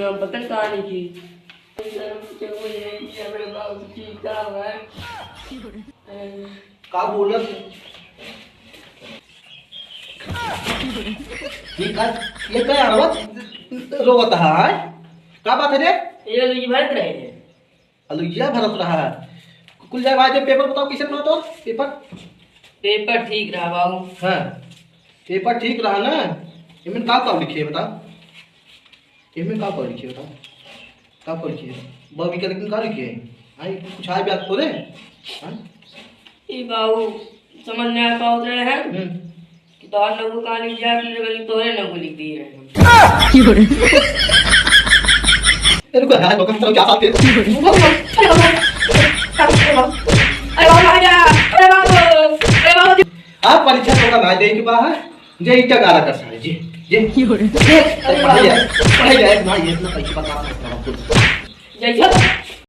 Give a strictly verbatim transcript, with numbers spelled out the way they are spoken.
हम पता कहाँ नहीं की। मेरे बाबूजी का है? का बोलत है? ये का, ये का आवाज रोवत है? का बात है रे? ये लोग ये भरत रहे हैं। अलुइया भरत रहा है। कुल जाए भाई, जब पेपर बताओ, कैसे बना तो पेपर? पेपर ठीक रहा बाबू। हाँ, पेपर ठीक रहा ना। इनमें का का लिखे है, बताओ? इनमें का का लिखे है, बताओ? का का लिखे है? बाबू, क्या लेकिन का लिखे है? हाँ, ये कुछ आए बात तो रे? हाँ? ई बाबू, समझ नहीं आ पावत रहे हैं। हम्म। कि तोहर नगु कहाँ लिख दिया, तुमने कहीं तोहरे नगु लिख दिए हैं। ए, रुको यार, रुको, रुको, क्या बात है? अरे बाबू, अरे बाबू, अरे बाबू। आप परीक्षा तो का ना दे के बाहर, जे इटा गाला कर सारे, जी, जी। अरे बाबू। पढ़ाई है, पढ़ाई है, भाई, इतना पैसा बता रहा है, जय